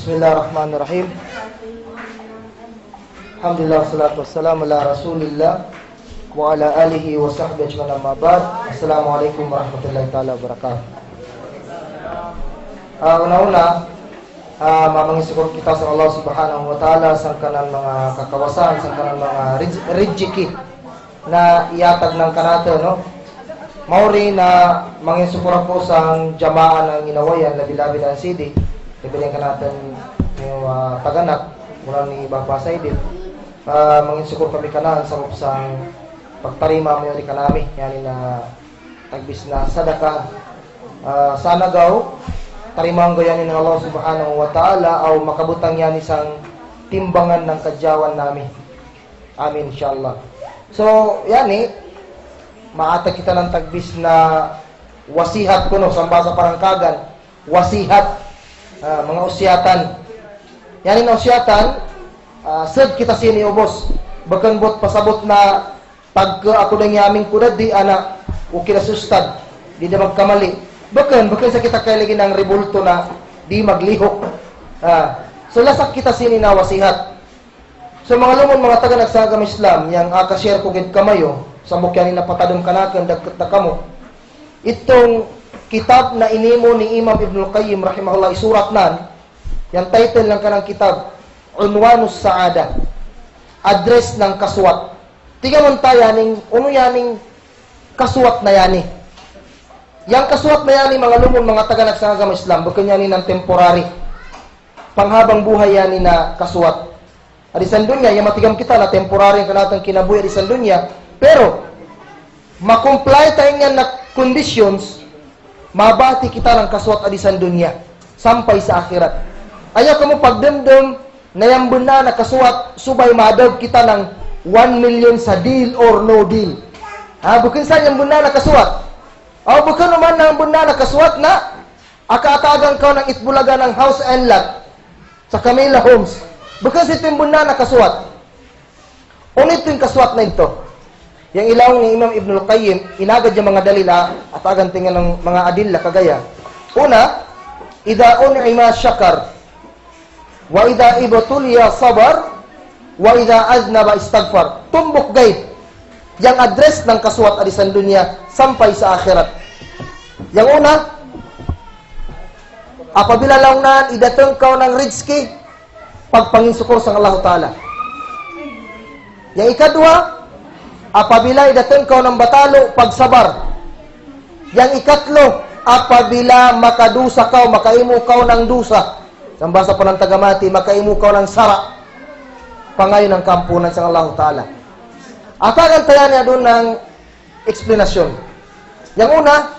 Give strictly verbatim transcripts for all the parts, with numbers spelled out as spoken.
Bismillahirrahmanirrahim. Alhamdulillah, wassalatu wassalamu ala Rasulillah wa ala alihi wa sahbihi ajma'in, amma ba'd. Assalamu alaikum warahmatullahi taala wabarakatuh. Ah, una-una, ah, mamanginsukur kita sang Allah Subhanahu wa Ta'ala sangkanan manga kakawasaan, sangkanan manga rej-, rejeki na iyatag nang kanatun, no? Maori na manginsukur ako sang jamaa nang inawayan, labi-labi dang sidi, labi dang kanatun, no, ah, taganak, mula ni Bapa Saidin. Ah, manginsukur kami kanaan sabab sang pagtarima maori kanami, yan i na tagbis na sadaka. Ah, sana gaw, tarimaan gaw yan i nang Allah Subhanahu wa Ta'ala, aw makabutang yan i sang timbangan nang kadjawan nami. Amin, insya Allah. So, yan i, maatag kita nang tagbis na wasihat kuno, sang bahasa parangkagan, wasihat, ah, manga usiyatan. Yan i na usiyatan, ah, sed kita sini ubus. Bekun buwat pasabut na pagka aku dang yamin ku daddy, ana, ukit da si ustad. Di da magkamali. Bekun, bekun sa kita kai lagi nang ribulto na di maglihok. Ah, so lasa kita sini na wasihat. So, manga lumun, manga taganak sa agama Islam, yang aka-share ku gid kamayo, sambuk yan i na patadem kanakun, dagket da kamo. Itung kitab na inimo ni Imam Ibnul Qayyim rahimahullah, isurat nan, yang title nang kanang kitab, Unwanus Sa'adah, Address nang Kasuwat. Tiga mun ta yan i, unu yan i kasuwat na yan i. Yang kasuwat na yan i, manga lumun, manga taganak sa agama Islam, bekun yan i nang temporary. Panghabang buhay yan i na kasuwat. Adi san dunya, yang matigam kita na temporary ang kanatang kinabuhi adi san dunya. Pero, ma-comply ta inggan na conditions, mabati kita nang kasuwat adi san dunya. Sampay sa akhirat. Ayaw kamu pagdemdem, na yang benna na kasuwat, subay maadeb kita nang one million sa deal or no deal. Ha, bekun sa yang benna na kasuwat. Aw, bekun man na yang benna na kasuwat na, aka atagan kaw nang Itbulaga nang house and lot sa Camila Homes. Bekun sa itu yang benna na kasuwat. Unu itu yang kasuwat na itu? Yang ilaung ni Imam Ibnul Qayyim, inagad yang manga dalil, ah, atagan ta inggan nang manga adilla kagaya. Una, idha un'ima shakar, wa idha ibtuliya sabar, wa idha adhnaba istaghfar. Tumbuk gaid. Yang address nang kasuwat adi san dunya sampay sa akhirat. Yang una, apabila laung nan idatung kaw nang rijki, pagpanginsukur sang Allahu Ta'ala. Yang ikadwa, apabila idatung kaw nang batalo, pagsabar. Yang ikatlo, apabila makadusa kaw, makaimu kaw nang dusa. Sang bahasa panantaga mati, makaimu kaw nang sara'. Pangayu nang kaampunan sang Allahu Ta'ala. Atagan ta yan i adun nang explanation. Yang una,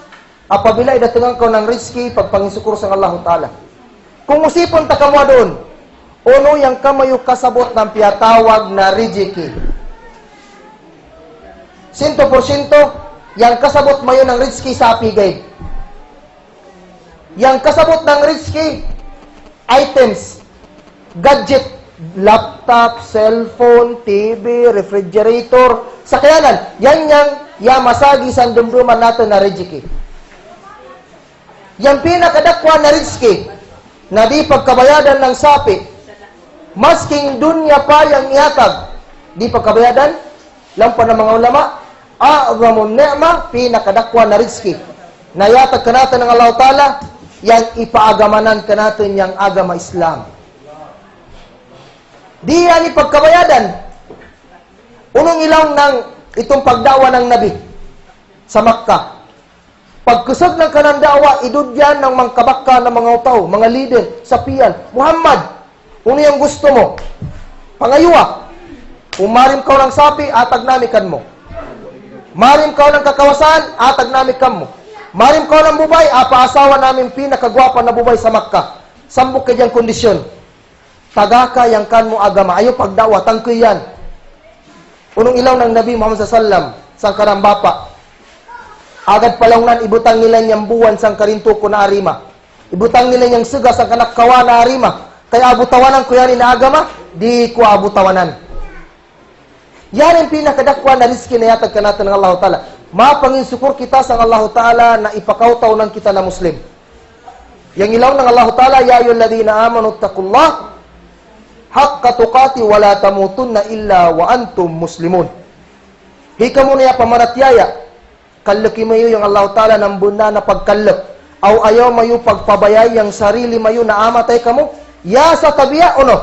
apabila idatungan kaw nang rijki, pagpanginsukur sang Allahu Ta'ala. Kung usipun ta kamu adun, unu yang kamayo kasabut nang piyatawag na rijki? Sinto porsinto, yang kasabut mayo nang rijki sapi gaid. Yang kasabut nang rijki, items, gadget, laptop, cellphone, T V, refrigerator, sakayanan, yan yang, ya masagi san demdeman natun na rijki. Yang pinakadakwa na rijki, na di pagkabayadan nang sapi, masking dunya pa yang iatag, di pagkabayadan, laung pa nang manga ulama, a'zamun ni'mah, pinakadakwa na rijki na iatag kanatun nang Allahu Ta'ala, yang ipaagamanan kanatun yang agama Islam. Di yan i pagkabayadan. Unu ang ilaung nang itung pagda'wa nang Nabi sa Makkah. Pagkusug nang kanang da'wa, idudyan nang mangkabakka na manga taw, manga leader, sapian, Muhammad, unu yang gusto mo? Pangayuwa. Kung marim kaw nang sapi, atag nami kanmo. Marim kaw nang kakawasaan, atag nami kanmo. Marim kaw nang bubay, apaasawa nami pinakagwapa na bubay sa Makkah. Sambuk kay yang kondisyon. Taga ka yang kanmo agama, ayaw pagda'wa, tangkey yan. Unu ang ilaung nang Nabi Muhammad sallallahu alaihi wasallam, sangkanang bapa. Agad pa laung nan ibutang nila yang buwan sangkaring toko na arima. Ibutang nila yang sega sangkanak kawa na arima. Kay abu tawanan ko yan i na agama, di ko abu tawanan. Yan i pinakadakwa na rizki na iatag kanatun nang Allahu Ta'ala. Mapanginsukur kita sang Allahu Ta'ala na ipakaw taw nang kita na Muslim. Yang ilaw nang Allahu Ta'ala, "Ya ayyuhalladhina amanu ittaqullaha haqqa tuqatihi wa la tamutunna illa wa antum muslimun." Hi kamu na pamaratiyaya, kalleki mayu yang Allahu Ta'ala nang bennal na pagkallek. Aw ayaw mayu pagpabayai yang sarili mayu na amatay kamu. Ya sa tabiya' unu,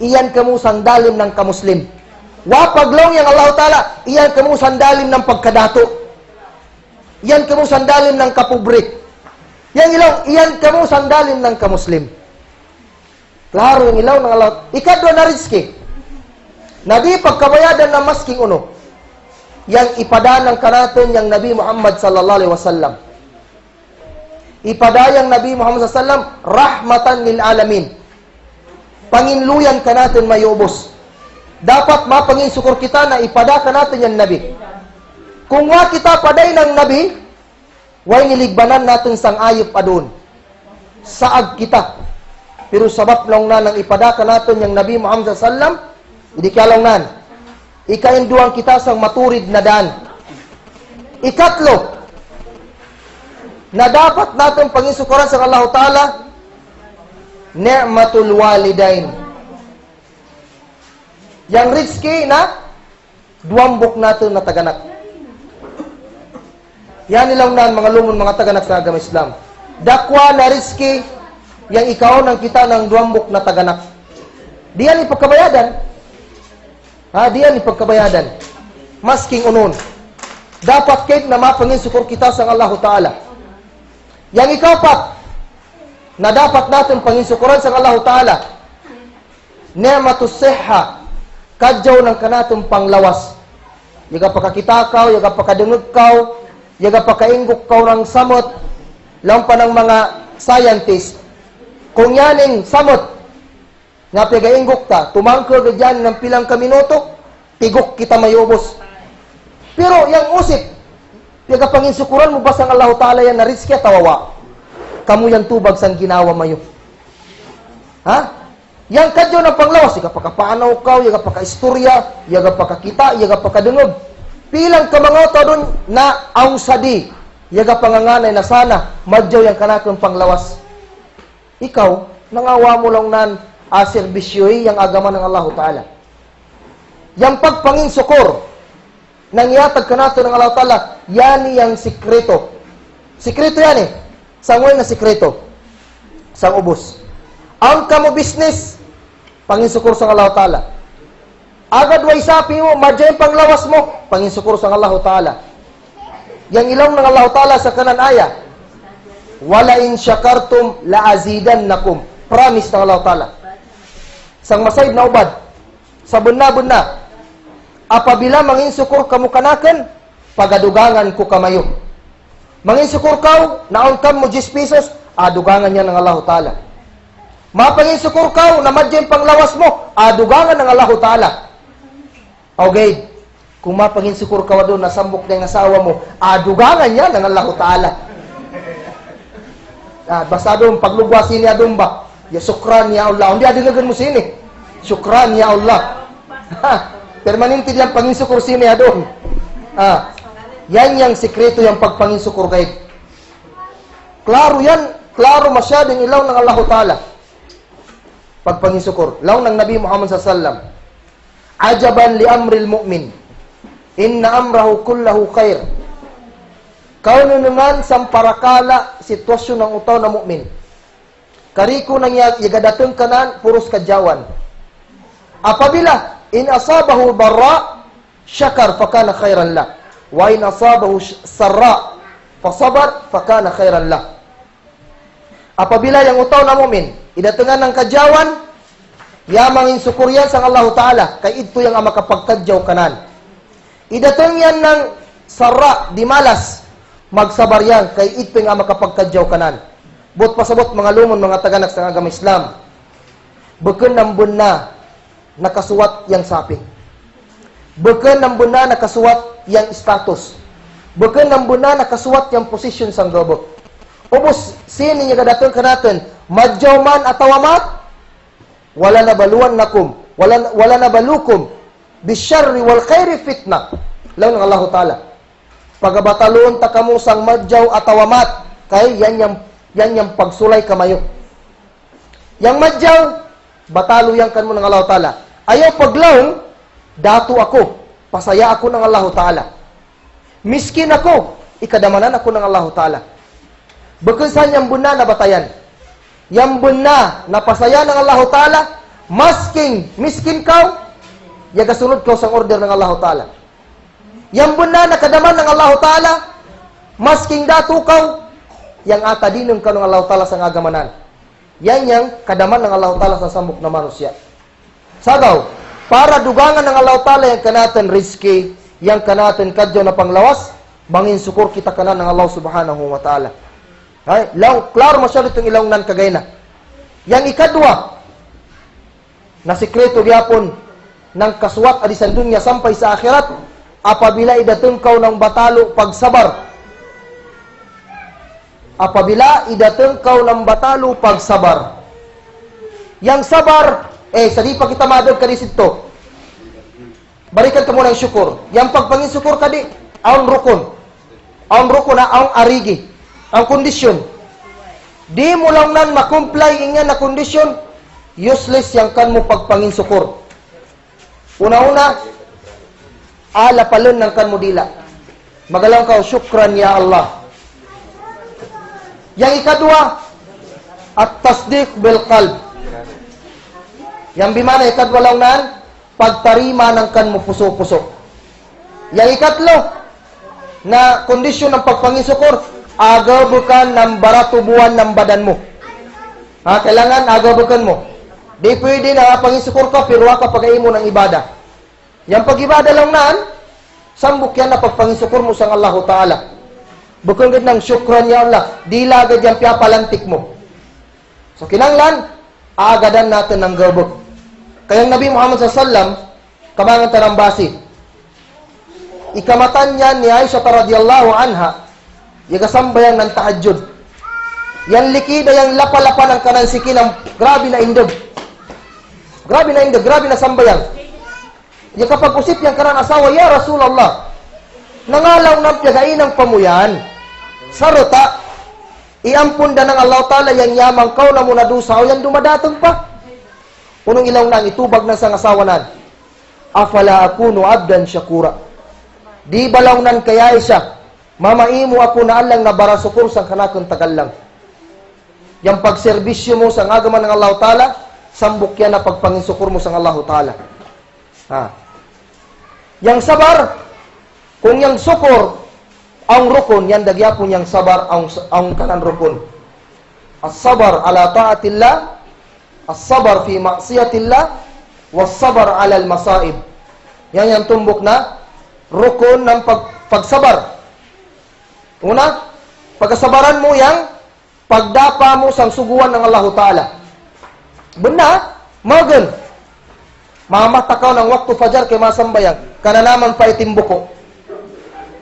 iyan kamu sandalin nang kamuslim. Wa paglaw yang Allahu Ta'ala, iyan kamu sandalin nang pagkadatu. Iyan kamu sandalin nang kapobre. Yang ilaw, iyan kamu sandalin nang kamuslim. Klaru yang ilaw nang Allahu. Ikatlo na rizki. Na di' pagkabayadan na masking unu. Yang ipada nang kanatun yang Nabi Muhammad sallallahu alaihi wasallam. Ipada yang Nabi Muhammad sallallahu alaihi wasallam rahmatan lil alamin. Panginluyan kanatun mayu ubus. Dapat mapanginsukur kita na ipada kanatun yang Nabi. Kung wa' kita padain nang Nabi, wa' ini ligbanan natun sang ayup aduun. Saag kita. Pero sabab laung nan nang ipada kanatun yang Nabi Muhammad sallallahu alaihi wasallam, idi' kiya laung nan. Ikainduan kita sang maturid na daan. Ikatlo, na dapat natun panginsukuran sang Allahu Ta'ala, ni'matul walidain. Yang rizki na duwambuk natun na taganak. Iyan i laung nan manga lumun manga taganak sa agama Islam. Dakwa na rizki yang ikaon nang kita nang duwambuk na taganak. Di' iyan i pagkabayadan. Ha, di' iyan i pagkabayadan. Masking unun. Dapat kait na mapanginsukur kita sang Allahu Ta'ala. Yang ikapat, na dapat natun panginsukuran sang Allahu Ta'ala. Ni'matus sihha, kadjaw nang kanatun panglawas. Iyaga pakakita kaw, iyaga pakadengeg kaw, iyaga pakaingguk kaw nang samot, laung pa nang manga scientist. Kung iyan ing samot, nga piyagaingguk ta, tumangke gayan nang pilang ka minuto, piguk kita mayu ubus. Pero yang usip, piyagapanginsukuran mu ba sang Allahu Ta'ala yan na rizki atawa wa'? Kamu yan tubag sang ginawa mayu. Ha? Yang kadjaw nang panglawas, iyaga pakapanaw kaw, iyaga pakaistorya, iyaga pakakita, iyaga pakadengeg. Pilang ka manga taw dun na aw sadi, iyaga panganganay na sana, madjaw yang kanakun panglawas. Ikaw, nangawa mu laung nan, a, serbisyo i yang agama nang Allahu Ta'ala. Yang pagpanginsukur, nang iyatag kanatun nang Allahu Ta'ala, iyan i yang sikreto. Sikreto iyan i. Sang way na sikreto. Sang ubus. Awn kamu bisnis, panginsukur sang Allahu Ta'ala. Agad way sapi mu, madjaw panglawas mu, panginsukur sang Allahu Ta'ala. Yang i laung nang Allahu Ta'ala sa kanan ayat, "Wala in syakartum la azidannakum." Promise nang Allahu Ta'ala. Sang masaid na ubad, sabenna-benna, apabila manginsukur kamu kanakun, pagadugangan ku kamayu. Manginsukur kaw, na awn kamu diyes pisos, adugangan iyan nang Allahu Ta'ala. Mapanginsukur kaw, na madjaw panglawas mu, adugangan nang Allahu Ta'ala. Aw gaid, kung mapanginsukur kaw adun, na sambuk ne ing asawa mu, adugangan iyan nang Allahu Ta'ala. A, basta adun, paglugwa sini adun ba. Ya, shukran ya Allah. Unda adun gagan mu sini. Shukran ya Allah. Ha, permanente iyan panginsukur sini adun. A, iyan yang sikreto yang pagpanginsukur gaid. Klaru iyan, klaru masyado i laung nang Allahu Ta'ala. Pagpanginsukur. Laung nang Nabi Muhammad sallallahu alaihi wasallam. Ajaban li amril mu'min. Inna amrahu kullahu khair. Kaunengan sang parakala sitwasyun nang o taw na mu'min. Kariku nang iyaga dateng kanan, purus kadjawan. Apabila, in asabahu darra, syakar, fakana khairan lah. Wa in asabahu sh-, sarra, fasabar, fakana khairan lah. Apabila yang o taw na mu'min, idatengan nang kadjawan, ya manginsukur iyan sang Allahu Ta'ala, kay idto yang a makapagkadjaw kanan. Idateng iyan nang sarra, di malas, magsabar iyan, kay idto yang a makapagkadjaw kanan. Bot pasabot manga lumun, manga taganak sang agama Islam. Beken nang benna nakasuat yang sapi. Beken nang benna nakasuat yang status. Beken nang benna nakasuat yang posisyon sang gabek. Ubus sini iyaga dateng kanatun, madjaw man atawa maat, Walanabluwannakum, wala-, walanablukum bisyarri wal khairi fitnah. Laung nang Allahu Ta'ala. Pagabataluun ta kamu sang madjaw atawa maat, kay iyan yang Iyan yang pagsulay kamayo. Yang madjaw, batalo iyan kanu nang Allahu Ta'ala. Ayaw paglaung, datu ako, pasaya ako nang Allahu Ta'ala. Miskin ako, ikadamanan ako nang Allahu Ta'ala. Bekun sa yang benna na batayan. Yang benna na pasaya nang Allahu Ta'ala, masking miskin kaw, iyaga sunod kaw sang order nang Allahu Ta'ala. Yang benna na kadaman nang Allahu Ta'ala, masking datu kaw, yang ata dinun kaw nang Allahu Ta'ala sang agamanan. Iyan yang kadaman nang Allahu Ta'ala sang sambuk na manusiya'. Sagaw, para dugangan nang Allahu Ta'ala yang kanatun rizki, yang kanatun kadjaw na panglawas, manginsukur kita kanan nang Allah Subhanahu wa Ta'ala. Hay, laung, klaro masyado itung ilaung nan kagayna. Yang ikaduwa, na sikreto gihapon nang kasuwat a di sa dunya sampay sa ahirat, apabila idatung kaw nang batalo pagsabar. Apabila idatung kaw nang batalo pagsabar. Yang sabar, eh, sa di pa kita maadog kadi sito. Barikan kamu nang syukur. Yang pagpanginsukur kadi, awn rukun. Awn rukun, awn arigi. Awn kondisyon. Di mu laung nan ma-comply ingyan na kondisyon, useless yang kan mu pagpanginsukur. Una-una, ala palun nang kan mu dila'. Magalaung kaw, "Shukran ya Allah." Yang ikaduwa, at-tasdiq bil qalb. Yang bimana ikaduwa laung nan, pagtarima nang kan mu puso-puso. Yang ikatlo, na kondisyon nang pagpanginsukur, agabkan nang baratubuan nang badan mu. Ha, kailangan agabkan mu. Di pwede na panginsukur ka, pero waka pagaimo nang ibada. Yang pag-ibada laung nan, sambuk iyan na pagpanginsukur mu sang Allahu Ta'ala. Bukun gad nang shukran ya Allah, dila' gad yang piyapalantik mu. So, kinanglan, aagadan natun nang gabuk. Kaya Nabi Muhammad sallallahu alaihi wasallam, kamangan ta nang basi. Ikamatan iyan ni Aisha radhiyallahu anha, iyaga sambayang nang tahajjud. Iyan likida iyan lapa-lapa nang kanan siki nang grabe na indug. Grabe na indug, grabe na sambayang. Iyaga pag-usip iyan kanan asawa, "Ya Rasulullah, nangalaw nang piyagainang pamuyan. Sarta', iampun da nang Allah Ta'ala yang iyaman kaw na muna dusa aw yang dumadatung pa." Unu i laung nan, itubag nang sang asawa nan, "Afala akunu abdan shakura?" Di ba laung nan kay Aisha, mamaimo aku na allang na barasukur sang kanakun tagallang. Yang pagserbisyo mu sang agama nang Allah Ta'ala, sambuk iyan na pagpanginsukur mu sang Allah Ta'ala. Ha. Yang sabar, kung yang sukur, awn rukun, iyan da gihapon yang sabar, awn, awn kanan rukun. As-sabar ala ta'atillah, as-sabar fi ma'siyatillah, was-sabar alal masa'ib. Iyan yang tumbuk na rukun nang pag-, pagsabar. Una, pagsabaran mu yang pagdapa mu sang suguan nang Allahu Ta'ala. Benna, magun. Mamata kaw nang waktu fajar kay masambayang, kananaman pa i timbuko.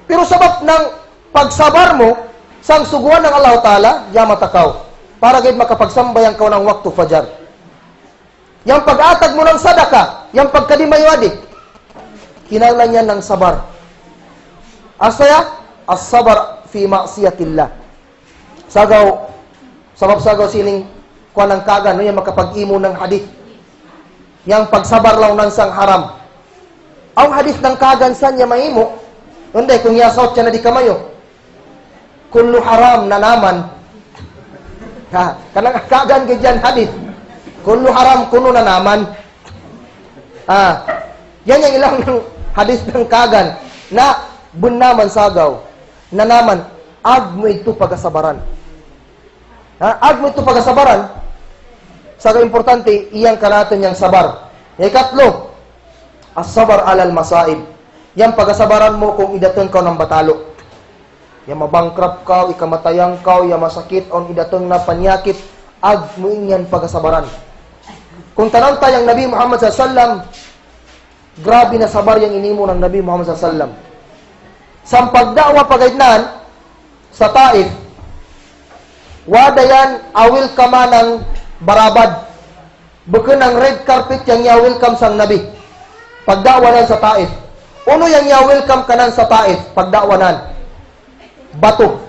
Pero sabap nang pagsabar mu sang suguan nang Allahu Ta'ala, iyamat kaw. Para gad makapagsambayang kaw nang waktu fajar. Yang pag-atag mu nang sadaka, yang pagkadi mayo adi. Kinanglan iyan nang sabar. Asta iyan, as-sabar fi ma'siyatillah. Sagaw, sabap sagaw sining kuwan nang kaagan, no, yang makapag-imo nang hadith. Yang pagsabar laung nan sang haram. Awn hadith nang kaagan san iyan maimo. Unda, kung iyasaut iyan na di kamayo. Kullu haram nanaman. Ha, kanan kaagan gad iyan hadith. Kullu haram kunu nanaman. Ha, iyan yang i laung nang hadith nang kaagan. Na, benna man sagaw. Nanaman, ag mu itu pagasabaran. Ha, ag mu itu pagasabaran. Sagaw importante, iyan kanatun yang sabar. Yang ikatlo, as-sabar alal masa'ib. Yang pagasabaran mu kung idatung kaw nang batalo. Yang ma-bankrupt kaw, ikamatayan kaw, yang masakit, awn idatung na panyakit, ag mu ingyan pagasabaran. Kung tanaw ta yang Nabi Muhammad sallallahu alaihi wasallam, grabe na sabar yang inimo nang Nabi Muhammad sallallahu alaihi wasallam. Sang pagda'wa pagaid nan, sa Taif, wada iyan a-welcome nang barabad. Bukun nang red carpet yang iya-welcome sang Nabi. Pagda'wa nan sa Taif. Unu yang iya-welcome kanan sa Taif, pagda'wa nan? Bato.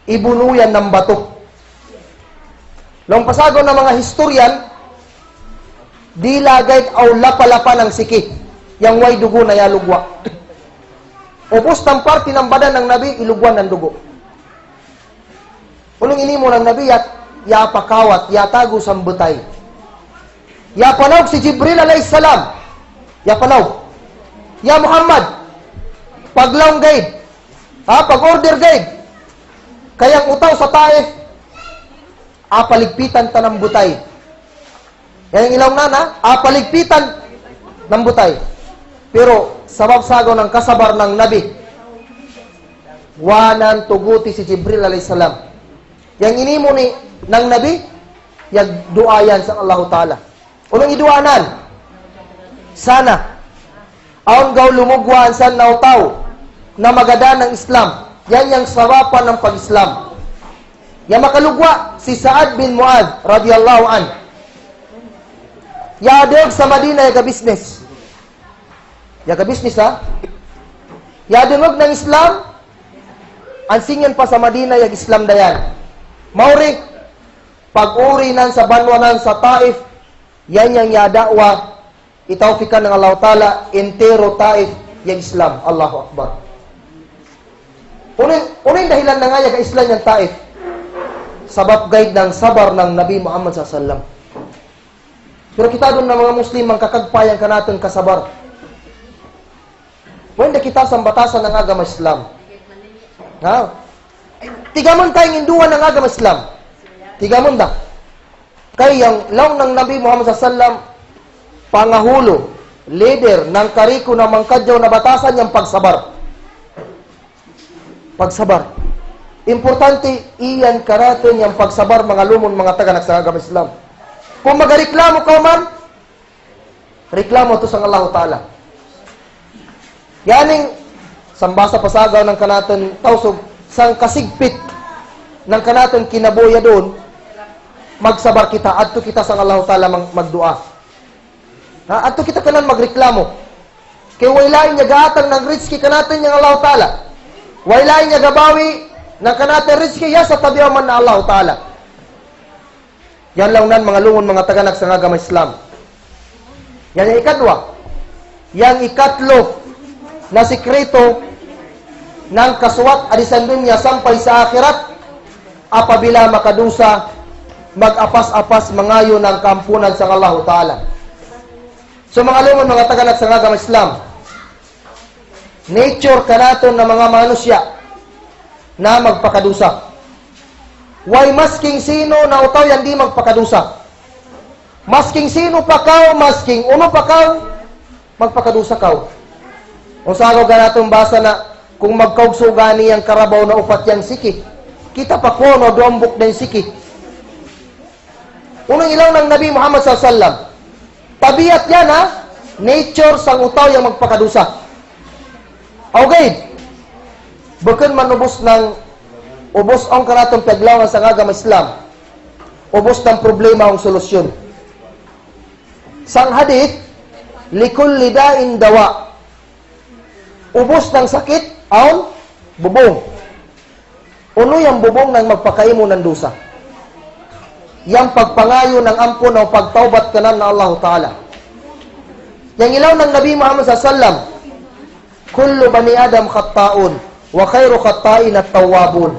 Ibunu iyan nang bato. Laung pasagaw na manga historian, dila gaid aw lapa-lapa nang siki yang way dugo na yalugwa. Ubus nang parte nang badan nang Nabi, ilugwa nang dugo. Unu in inimo nang Nabi, ya, ya pakawat, ya tago sa betay. Ya panaog si Jibril alayhis salam. Ya panaog. Ya Muhammad, paglaung gaid. Ha, pag-order gaid. Kayang utaw sa Taif, apaligpitan ta nang betay. Yan yang ilaung nana, apaligpitan nang betay. Pero sabab sagaw nang kasabar nang Nabi, wanan tuguti si Jibril alayhis salam. Yang inimo ni nang Nabi, yagdu'a yan sa Allahu Ta'ala. Unu in idu'a nan? Sana awn gaw lumugwa insan na utaw na magadaan nang Islam. Yan yang sabapan nang pag-Islam. Yang makalugwa si Sa'ad bin Mu'adh radiyallahu anhu. Yadeng sa Madina yaga bisnis. Yaga bisnis, ha? Yadeng nang Islam, ansing iyan pa sa Madina yag-Islam da yan. Mauri, pag-uri nan sa banwa nan sa Taif, yan yang yada'wa, itawfikan nang Allahu Ta'ala, entero Taif yag-Islam. Allahu Akbar. Unu in, unu in dahilan nang yaga-Islam yang Taif? Sabab gaid nang sabar nang Nabi Muhammad sallallahu alayhi wasallam. Pero kitadun na manga Muslim mangkakagpa yang kanatun kasabar. Way da kita sa batasan nang agama Islam. Ha? Tigamun ta in induwa nang agama Islam. Tigamun da. Kay yang laung nang Nabi Muhammad sallallahu alayhi wasallam, pangahulu, leader nang kariku nang mangkadyaw na batasan yang pagsabar. Pagsabar. Importante iyan kanatun yang pagsabar, manga lumon, manga taga nagsasaga agama Islam. Kung magareklamo kaw man, reklamo to sang Allahu Ta'ala. Yaning sambasa pasagaw nang kanatun Tausug, sang kasigpit nang kanatun kinabuhi adun, magsabar kita, adto kita sang Allahu Ta'ala mag-, magdu'a. Ha, adto kita kanan magreklamo. Kay way lain yang gaatang nang rizki kanatun yang Allahu Ta'ala. Way lain yang gabawi nang kanatun rizki, ya sa tabiaw man na Allahu Ta'ala. Yan laung nan manga lumon, manga taga nagsasaga agama Islam. Yan yang ikadwa. Yang ikatlo na sikreto nang kasuwat adisan dunya sampay sa akhirat, apabila makadusa, mag-apas-apas mangayo nang kaampunan sang Allahu Ta'ala. So, manga lumon, manga taga nagsasaga agama Islam, nature kanatun na manga manusiya' na magpakadusa. Way masking sino na utaw yang di' magpakadusa. Masking sino pa kaw, masking unu pa kaw, magpakadusa kaw. Unu sa gaganatun basa na, kung magkaugso gani yang karabaw na upat yang siki, kita pa kuno duwambuk na in siki. Unu in ilaw nang Nabi Muhammad sallallahu alayhi wasallam? Tabiat yan, ha? Nature sang utaw yang magpakadusa. Aw gaid, bukun man ubus nang, ubus ong kanatun paglawan sang agama Islam, ubus nang problema ong solusyon. Sang hadith, "Likulli da'in dawa." Ubus nang sakit, awn bubung. Unu yang bubung nang magpakaimo nang dusa? Yang pagpangayo nang ampun o pagtawbat kanan na Allahu Ta'ala. Yang ilaw nang Nabi Muhammad sallallahu alayhi wasallam, "Kullu bani Adam khatta'un, wa khairu khatta'in at-tawwabun."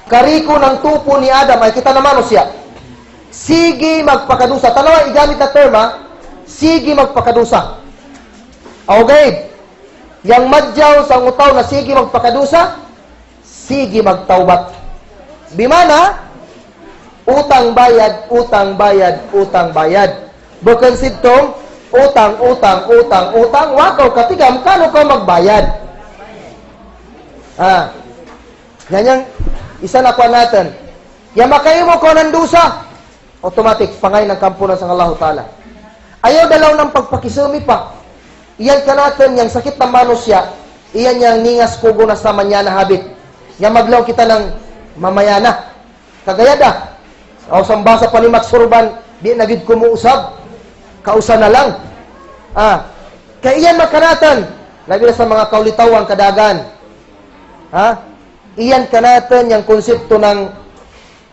Kariku nang tupu ni Adam, ay kita na manusiya', sigi magpakadusa. Tanawa igamit na term, ha? Sigi magpakadusa. Aw gaid, yang madyaw sang utaw na sigi magpakadusa, sigi magtawbat. Bima'na, utang bayad, utang bayad, utang bayad. Bukun sidtong, utang, utang, utang, utang, wa kaw katigam kanu kaw magbayad. Ha. Yan yang isa na kuwan natun. Yang makaimo kaw nang dusa, automatic, pangay nang kaampunan sang Allahu Ta'ala. Ayaw da law nang pagpakisumi pa. Iyan kanatun yang sakit nang manusiya', iyan yang ningas kugo na sa manyana habit. Yang maglaw kita nang mamayana. Kagaya da. Aw sambasa pa ni Max Urban, di' na gid kumuusab. Kausa na lang. Ah. Kay iyan man kanatun. Labi na sa manga kaulitaw kadagan. Ha? Iyan kanatun yang konsepto nang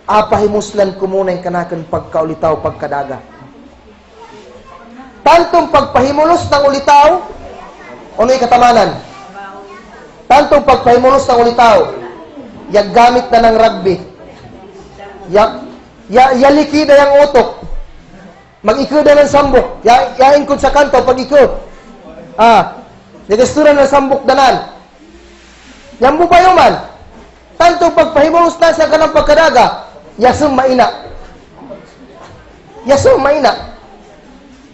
Apahimuslan ku muna ing kanakun pagkaulitaw, pagkadaga. Tantu pagpahimulos nang ulitaw, unu i katamanan? Tantu pagpahimulos nang ulitaw, ya gamit na nang rugby. Ya, ya, ya likida yang utuk. Mag-iku da nang sambuk. Ya, ya ingkod sa kanto pag-iku. Ah, ya gasturan nang sambuk danan. Yang bu payoman. Tantu pagpahimulos na sangkanan pagkadaga. Ya summa ina. Ya summa ina.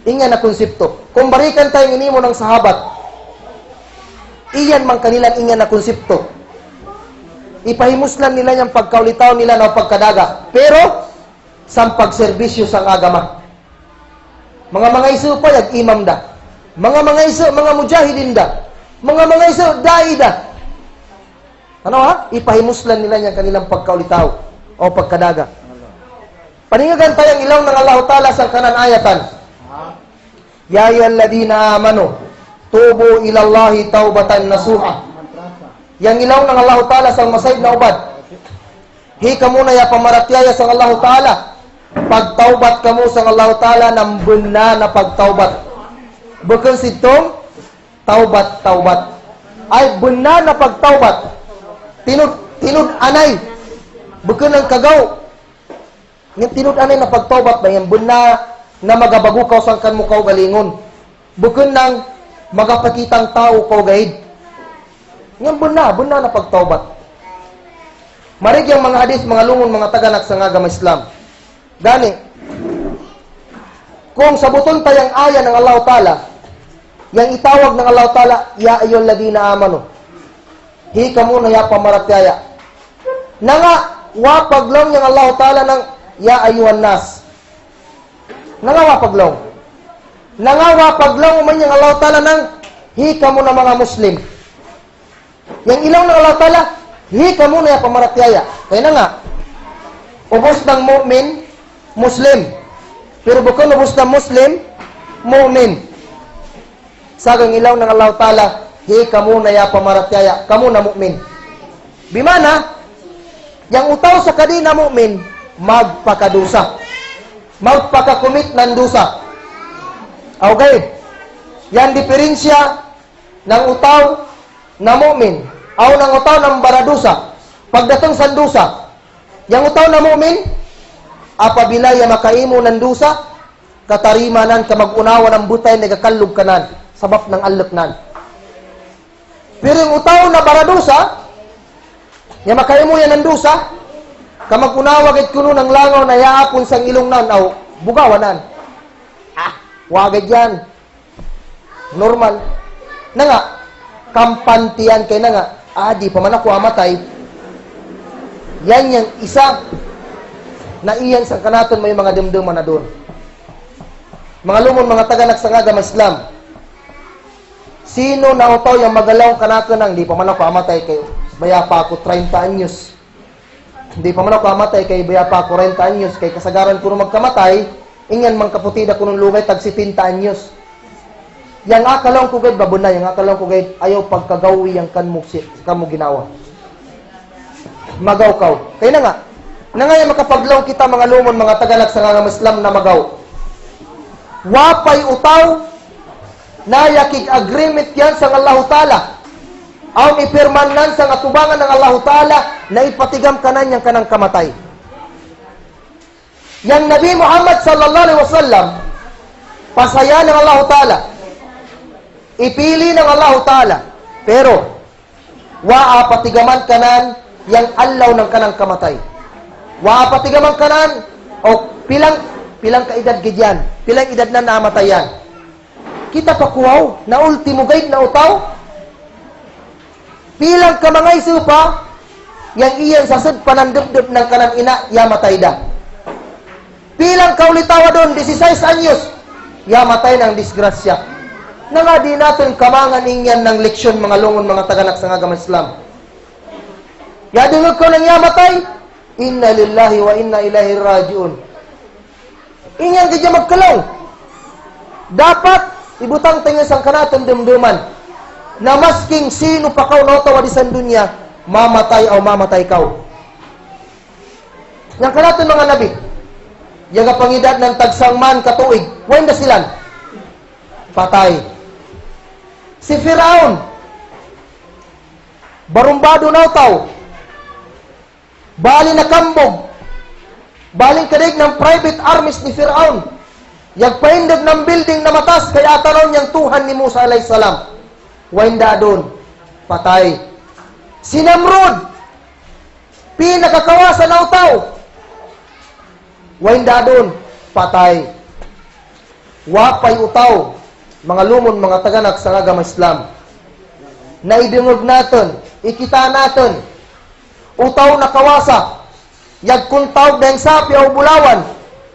Inggan na konsepto. Kung barikan ta ing inimo nang sahabat. Iyan man kanilan inggan na konsepto. Ipahimuslan nila yang pagkaulitaw nila na pagkadaga. Pero, sang pagserbisyo sang agama. Manga, manga isu pa, yag imam da. Manga, manga isu, manga mujahidin da. Manga, manga isu, da'i da. Ano ha? Ipahimuslan nila yang kanilang pagkaulitaw o pagkadaga. Paningagan ta yang ilaw nang Allahu Ta'ala sangkanan ayatan. Ya ayyuhalladhina amanu, tubu ilallahi taubatan nasuha. Yang ilaw nang Allahu Ta'ala sang masaid na ubad. Hi kamu na ya pamaratiyaya sang Allahu Ta'ala. Pagtaubat kamu sang Allahu Ta'ala nang benna na pagtaubat. Bukun situng taubat-taubat. Ay benna na pagtaubat. Tinud, tinud anay. Bukun nang kagaw. Ngan tinud anay na pagtaubat ba, yang benna na magabago kaw sangkan mu kaugalingun. Bukun nang magapakitang tau kaw gaid. Ngan benna, benna na pagtaubat. Marig yang manga hadis, manga lungun, manga taganak sang agama Islam. Gani, kung sabutun ta yang aya nang Allahu Ta'ala, yang itawag nang Allahu Ta'ala, ya ayyuhalladhina amanu. Hi kamu na ya pamaratiyaya. Na nga wa paglaw yang Allahu Ta'ala nang ya ayyuhan nas. Na nga wa paglaw. Na nga wa paglaw man yang Allahu Ta'ala nang hi kamu na manga Muslim. Yang ilaw nang Allahu Ta'ala, hi kamu na ya pamaratiyaya. Kaya na nga, ubus nang mu'min, Muslim. Pero bukun ubus nang Muslim, mu'min. Sagang ilaw nang Allahu Ta'ala, hi kamu na ya pamaratiyaya, kamu na mu'min. Bimana, yang utaw sa kadi na mu'min, magpakadusa. Magpakakumit nang dusa. Okay. Yang diperensya nang utaw na mu'min, aw nang utaw na baradusa, pagdatung sa dusa. Yang utaw na mu'min, apabila ya makaimo nang dusa, katarima nan, kamag-unawa nan butay na igakallog kanan, sabap nang allek nan. Pero yang utaw na baradusa, ya makaimo ya nang dusa, kamag-unawa gid kunu nang langaw na yaapon sang ilong nan, aw bugawan nan. Ah, wa gid yan. Normal. Na nga, kampantian kay na nga, ah, di pa man ako amatay. Yan yang isa na iyan sangkanatun mayo manga demdeman na doon. Manga lungun, manga taganak sang agama Islam. Sino na utaw yang magalaw kanakun nang di pa man ako amatay kay baya pa ako treinta anyos. Di pa man ako amatay kay baya pa ako kwarenta anyos, kay kasagaran kunu magkamatay, inggan mangkaputi da kunung lugay tag setenta anyos. Yang akalaw ku gaid, babun na, yang akalaw ku gaid, ayaw pagkagawi yang kan mu, kan mu ginawa. Magaw kaw. Kay na nga, na nga yang makapaglaw kita manga lungun, manga taganak sang agama Islam na magaw. Wa pay utaw na ya kig-agreement yan sang Allahu Ta'ala. Awn ipirman nan sang atubangan nang Allahu Ta'ala na ipatigam kanan yang kanang kamatay. Yang Nabi Muhammad sallallahu alaihi wasallam, pasaya nang Allahu Ta'ala. Ipili nang Allahu Ta'ala. Pero, wa a patigaman kanan yang allaw nang kanang kamatay. Wa a patigaman kanan, o pilang, pilang kaedad gid yan, pilang edad na namatay yan. Kita pa kuwaw, na ultimo gaid na utaw. Pilang kamangaiso pa, yang iyan sa sud panandepdep nang kanan ina, ya matay da. Pilang kaulitawa doon, disisais anyos, ya matay nang disgrasya. Na nga di natun kamangan ingyan nang leksyon, manga lungun, manga taganak sang agama Islam. Ya dengeg kaw nang ya matay, inna lillahi wa inna ilaihi raji'un. Ingyan gid ya magkalaw. Dapat ibutang ta ingyan sangkanatun demdeman na masking sino pa kaw na utaw a di san dunya, mamatay aw mamatay kaw. Yang kanatun manga nabi, yaga pangidadnan tag sangman katuig, way nda silan patay. Si Firaun, barumbado na o taw, bali nakambog, bali kadaig nang private armies ni Firaun, yagpaindeg nang building na mataas kay atanaw niyang Tuhan ni Musa alayhis salam. Way nda adun, patay. Si Namrud, pinakakawasa na o taw. Way nda adun, patay. Wa pay o taw, manga lumon, manga taganak sa agama Islam, na idengeg natun, ikita natun, o taw na kawasa, yagkontaog dayang sapi aw bulawan,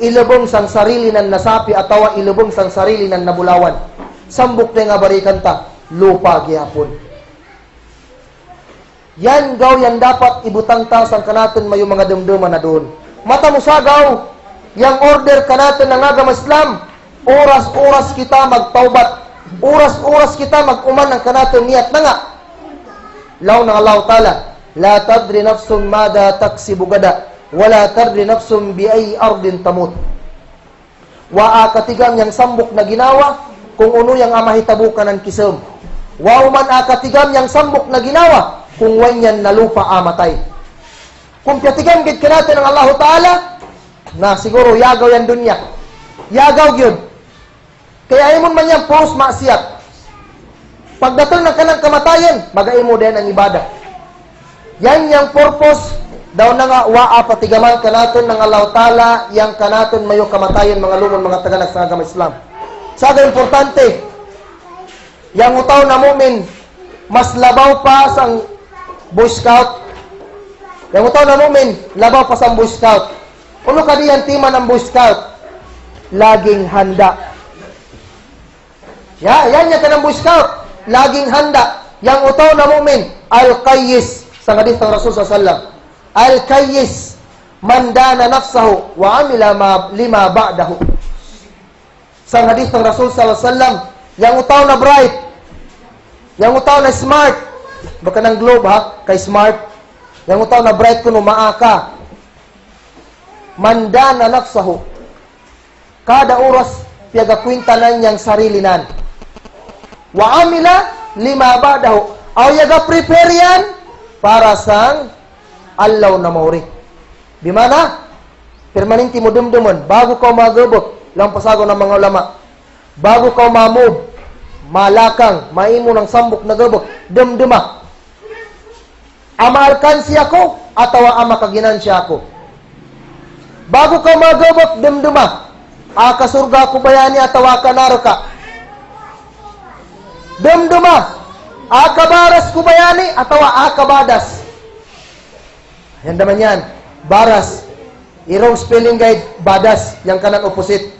ilebeng sang sarili nan na sapi atawa ilebeng sang sarili nan na bulawan. Sambuk dayang abarikan ta, lupa gihapon. Yan gaw yan dapat ibutang ta sang kanatun mayo manga demdeman adun. Mata mo sa gaw, yang order kanatun nang agama Islam, oras-oras kita magtawbat, oras-oras kita mag-uman nang kanatun niyat na nga. Laung nang Allahu Ta'ala, "La tadri nafsun madha taksibu gada, wa la tadri nafsun bi ayyi ardin tamut." Wa a katigam yang sambuk na ginawa, kung unu yang a mahitabo kanan kisem. Wa uman a katigam yang sambuk na ginawa, kung way niyan na lupa a matay. Kung piyatigam gid kanatun nang Allahu Ta'ala, na siguru yagaw yan dunya. Yagaw giyud. Kay a imon man yan purpose maksiyat. Pagdatung nang kanang kamatayan, mag-aimo dayn ang ibadah. Yan yang purpose daw na nga wa a patigaman kanatun nang Allahu Ta'ala yang kanatun mayo kamatayan, manga lumon, manga taganak sa agama Islam. Sa gaw importante, yang o taw na mu'min, mas labaw pa sang Boy Scout. Yang o taw na mu'min, labaw pa sang Boy Scout. Unu kadi yan tema nang Boy Scout? Laging handa. Ya, yan yang kanang Boy Scout. Laging handa. Yang o taw na mu'min, al-kayyis. Sang hadith nang Rasul sallallahu alayhi wasallam. Al-kayyis, man dana nafsahu wa amila ma, lima ba'dahu. Sang hadith nang Rasul sallallahu alayhi wasallam, yang o taw na bright, yang o taw na smart, baka nang globe ha, kay smart. Yang o taw na bright kunu' maaka. Man dana nafsahu. Kada oras piyagakwinta nan yang sarili nan. Wa amila lima ba'dahu. Aw yaga prepare yan para sang allaw na maori. Bima'na, permanente mo demdemen, bago kaw magebek, laung pasagaw nang manga ulama. Bago kaw ma-move, malakang, maimo nang sambuk na gebek, demdema. A maalkansi aku, atawa a makaginansya aku. Bago kaw magebek, demdema. Aka surga' ku ba yani atawa aka narka'. Demdema. Aka baras ku ba yani atawa aka badas. Yan da man yan. Baras. I wrong spelling guide, badas. Yang kanan opposite.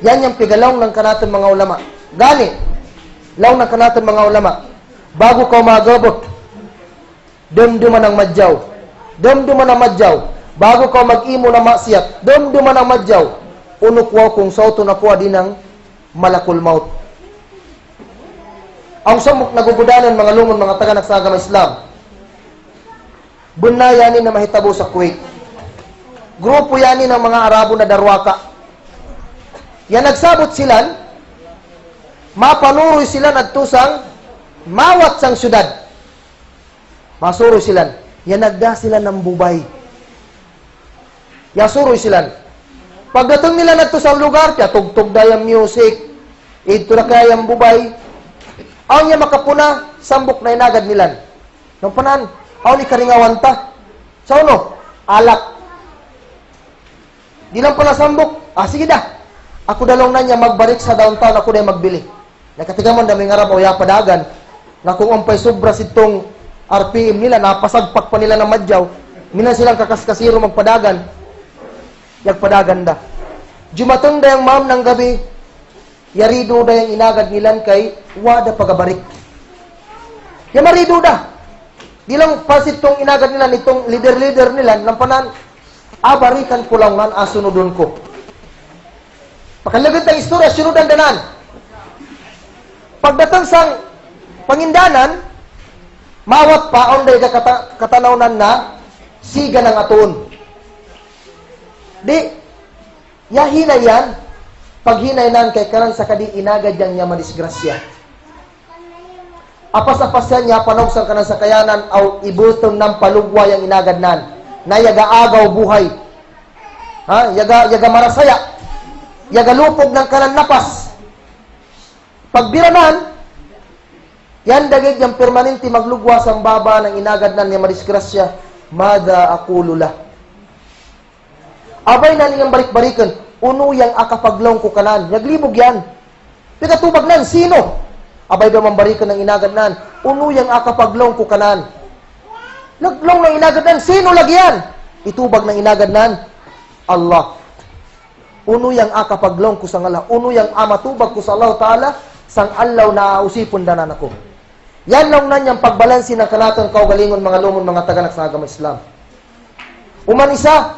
Yan yang pigalaung nang kanatun manga ulama. Gani, laung nang kanatun manga ulama, bago kaw magebek, demdema nang madjaw. Demdema nang madjaw. Bago kaw mag-imo nang maksiyat, demdema nang madjaw. Unu kuwaw ku, sawtun aku adi nang malakul maut. Awn sambuk na gugudanen, manga lumon, manga taganak sa agama Islam. Benna yani na mahitabo sa Kuwait. Grupo yani nang manga Arabo na darwaka. Ya nagsabot silan, mapanuroy silan adto sang mawat sang syudad. Masuroy silan. Ya nagda silan nang bubay. Ya suroy silan. Pagdatung nilan adto sang lugar, piyatugtug da yang music. Idto da kaya yang bubay. Awn ya makapuna, sambuk na inagad nilan. Nang panaan, awn i karingawan ta. Sa unu, alak. Dilang pala sambuk, ah, sige da. Aku da laung nan ya magbarik sa downtown, aku da yang magbili. Na katigaman da mangarap o ya padagan. Na kung ampay sobra situng R P M nila, na pasagpak pa nila nang madjaw. Minan silang kakaskasiru magpadagan. Yagpadagan da. Jumatung da yang maam nang gabi, yaridu da yang inagad nilan kay wa da pagabarik. Ya maridu da. Dilang pa situng inagad nilan, itung leader-leader nilan, nang panaan, ah, barikan ku laung nan, ah, sunudun ku. Pakalagad ang istorya, sinudan da nan. Pagdatung sang pangindanan, mawat pa, awn da i kata-, katanaw nan na siga nang atuun. Di', ya hinay iyan, paghinay nan kay kanan sakadi inagad iyan ya madisgrasya. Apas-apas iyan ya panaog sangkanan sakayanan, aw ibutun nan palugwa yang inagad nan. Na yaga agaw buhay. Ha? Yaga, yaga marasaya. Yaga lupog nangkanan napas. Pagbira nan, iyan dagig yang permanente maglugwa sang baba nang inagad nan ya madisgrasya, "Madha aqulu lah?" Abay nan iyan barik-barikun, "Unu yang akapaglaung ku kanan?" Yaglibog iyan. Pekatubag nan, sino? Abay daw mambarikun nang inagad nan, "Unu yang akapaglaung ku kanan?" Naglaung nang inagad nan, sino lagi iyan? Itubag nang inagad nan, Allah. Unu yang akapaglaung ku sang Allah, unu yang amatubag ku sa Allahu Ta'ala, sang allaw na usipun da nan aku. Iyan laung nan yang pagbalanse nangkanatun kaugalingun, manga lumon, manga taganak sa agama Islam. Uman isa,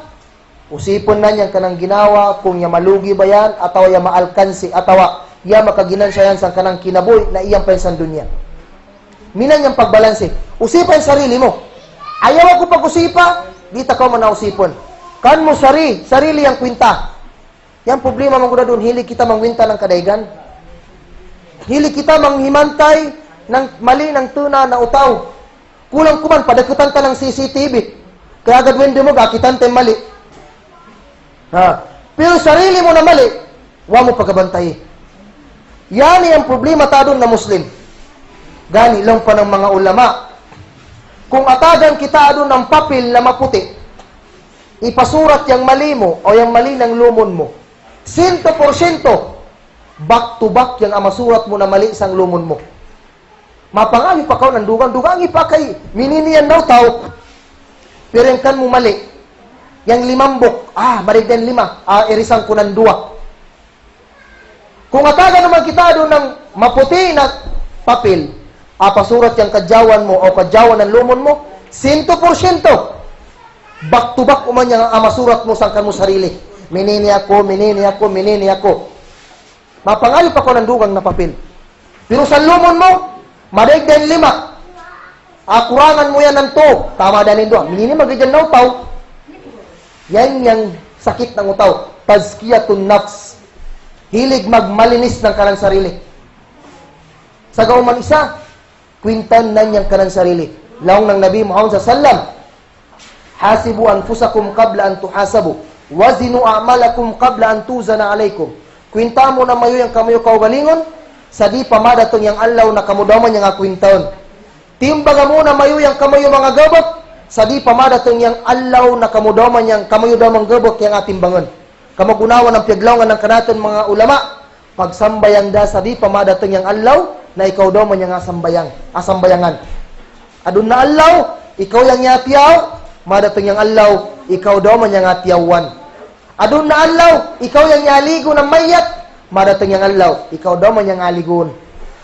usipun nan yang kanang ginawa, kung ya malugi ba iyan, atawa ya maalkanse, atawa ya makaginansya iyan sangkanang kinabuhi na iyan pa iyan sang dunya. Minan yang pagbalanse. Usipa yang sarili mo. Ayaw aku pag-usipa, di' ta kaw man usipun. Kan mo sari-, sarili yang kwinta. Yang problema manggunaduun, hilig kita mangkwinta nang kadaigan. Hilig kita manghimantay nang mali nang tuna na utaw. Kulang kuman, padakutan ta nang C C T V. Kaya agad wende mo, gakitan ta mali. Ha. Pero sarili mo na mali, wa' mo pagabantayi. Yan yang problema ta duun na Muslim. Gani, laung pa nang manga ulama, kung atagan kita duun nang papil na maputi, ipasurat yang mali mo o yang mali nang lumon mo, siyento porsyento, back to back yang amasurat mo na mali sang lumon mo. Mapangayu pa kaw nang dugang, dugang, ipaakay, minini yan na utaw. Pero yang kan mo mali. Yang limambok, ah, maraig da yan lima, ah, irisan ko nang duwa. Kung atagan naman kita duun nang maputi na papil, apasurat yang kadyawan mo o kadyawan nang lumon mo, siyento porsyento. Back to back uman yang amasurat mo sangkan mo sarili. Minini ako, minini ako, minini ako. Mapangayu pa kaw nang dugang na papil. Pero sang lumon mo, maraig da yan lima. Akurangan mo yan nang tu, tama da yan duwa. Minini, maraig da yan na utaw. Yan yang sakit nang utaw. Tazkiyatun nafs. Hilig magmalinis nangkanan sarili. Sa gauman isa, kwintan nan yang kanan sarili. Laung nang Nabi Muhammad sallallahu alaihi wasallam, "Hasibu anfusakum qabla an tuhasabu, wazinu a'malakum qabla an tuzana alaikum." Kwinta mo na mayo yang kamayo kaugalingun, sadi pa madatung yang allaw na kamo dauman yang akwintaun. Timbangan mo na mayo yang kamayo manga gebek, sadi pa madatung yang allaw na kamo dauman yang kamayo dauman gebek yang atimbangun. Kamagunawan nang piyaglaungan nangkanatun manga ulama, pagsambayang da sadi pa madatung yang allaw na ikaw dauman yang asambayang, asambayangan. Adun na allaw, ikaw yang iyatiyaw, madatung yang allaw, ikaw dauman yang atiyawan. Adun na allaw, ikaw yang iyaligu nang mayyat, madatung yang allaw, ikaw dauman yang aliguun.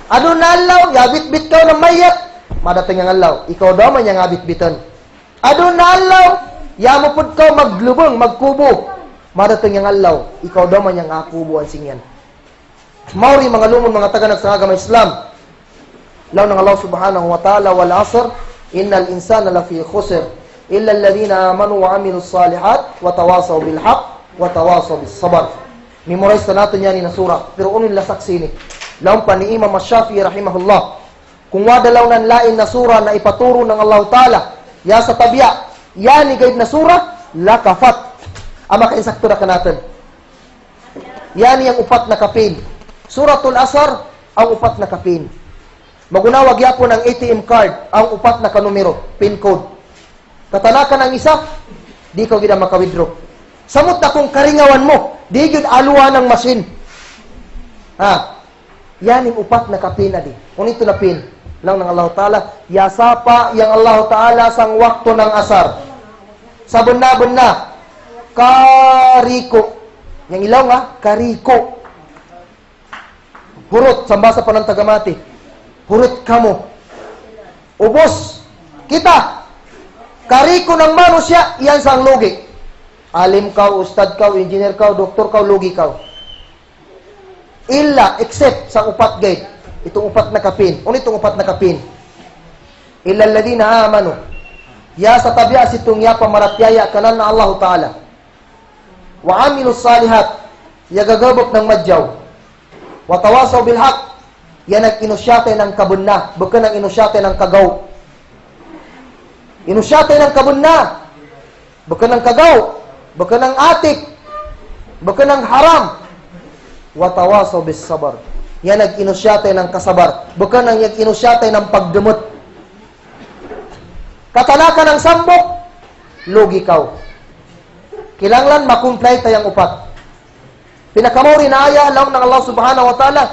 Adun na allaw, iyabitbit kaw nang mayyat, madatung yang allaw, ikaw dauman yang abitbitun. Adun na allaw, iyamupud kaw maglubung, magkubu. Madatung yang allaw, ikaw dauman yang akubuan sing iyan. Mauri manga lumon, manga taganak sa agama Islam. Laung nang Allah Subhanahu wa Ta'ala, "Wal asr, innal insana lafi khusr, illa alladhina amanu wa amilus salihat, wa tawasaw bil haqq, wa tawasaw bis sabr." Memorize tanatun yan ini na sura, pero unu in lasak sini? Laung pa ni Imam Ash-Shafi'i rahimahullah, kung wada laung nan lain na sura na ipaturu nang Allahu Ta'ala ya sa tabiya' yan i gaid na sura, lakafat. Amu ka insakto da kanatun. Yan yang upat na kapin. Suratul Asr, ang upat na kapin. Magunawa gihapon ang A T M card, ang upat na kanumero, pin code. Katanakan ang isa, di' kaw gid makawithdraw. Samot na kung karingawan mo, di' gid aluan ang machine. Ha? Yan ing upat na kapin adi. Unu itu na pin? Laung nang Allahu Ta'ala, iyasapa yang Allahu Ta'ala sang waktu nang asar. Sabenna-benna, kariku. Yang ilaw nga, kariku. Hurut, sambasa pa nang taga Mati. Hurut kamu. Ubus, kita. Kariku nang manusiya', iyan sang lugi. Alim kaw, ustad kaw, engineer kaw, doktor kaw, lugi kaw. Illa, except, sang upat gaid. Itung upat na kapin. Unu itung upat na kapin? Illa alladhina amanu. Ya sa tabiya' situng ya pamaratiyaya kanan Allahu Ta'ala. Wa amilus salihat, ya gagabuk nang madjaw. Wa tawasaw bil haq, ya nag-inusyate nang kabunna, bukun nang-inusyate nang kagaw. Inusyate nang kabunna, bukun nang kagaw, bukun nang atik, bukun nang haram. Wa tawasaw bis sabar, ya nag-inusyate nang kasabar, bukun nang yag-inusyate nang pagdumut. Katalaka nang sambuk, lugi kaw. Kilanglan makumplay ta yang upat. Pinakamaori na ayat, laung nang Allah Subhanahu wa Ta'ala,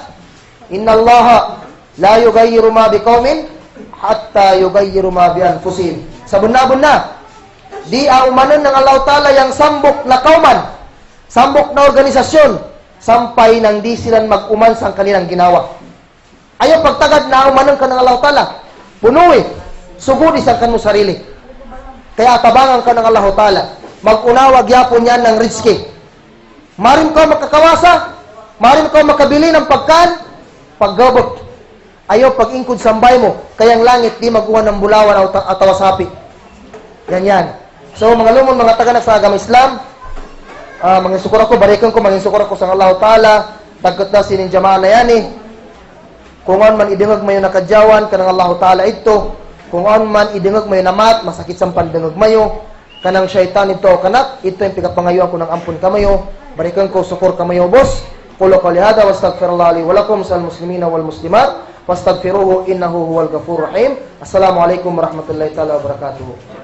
"Innallaha la yughayyiru ma biqawmin hatta yughayyiru ma bi anfusihim." Sabunna-bunna, di' aumanun nang Allah Ta'ala yang sambuk na kauman, sambuk na organisasyon, sampay nang di' sila mag-uman sang kanilang ginawa. Ayaw pagtagad na aumanun kaw nang Allah Ta'ala. Punuwi, sugudi sang kanu sarili. Kaya atabangan kaw nang Allah Ta'ala. Mag-unawa gihapon yan nang rizki. Maarim kaw makakawasa, maarim kaw makabili nang pagkaan, paggabuk. Ayaw pag-ingkod sambay mo, kayang langit di' mag-uwan nang bulawan atawa, atawa sapi. Yan, yan. So, manga lumon, manga taganak sa agama Islam, ah, mangin sukul aku, barikan ku, mangin sukul aku sang Allah Ta'ala, tagkut na sinin jamaah na yan, eh. Kung awn man idengeg mayo na kadjawan, kanang Allah Ta'ala idto. Kung awn man idengeg mayo na maat, masakit sampan dengeg mayo. Kanang shaytan idto, kanak, idto in pikapangayuan ku nang ampun kamayo. Barikan ku sukul kamayo ubus. Qulu qawli hadha wa astaghfirullaha li wa lakum sal muslimina wal muslimat. Wastaghfiruhu innahu huwal ghafurur rahim. Assalamu alaikum warahmatullahi ta'ala wabarakatuh.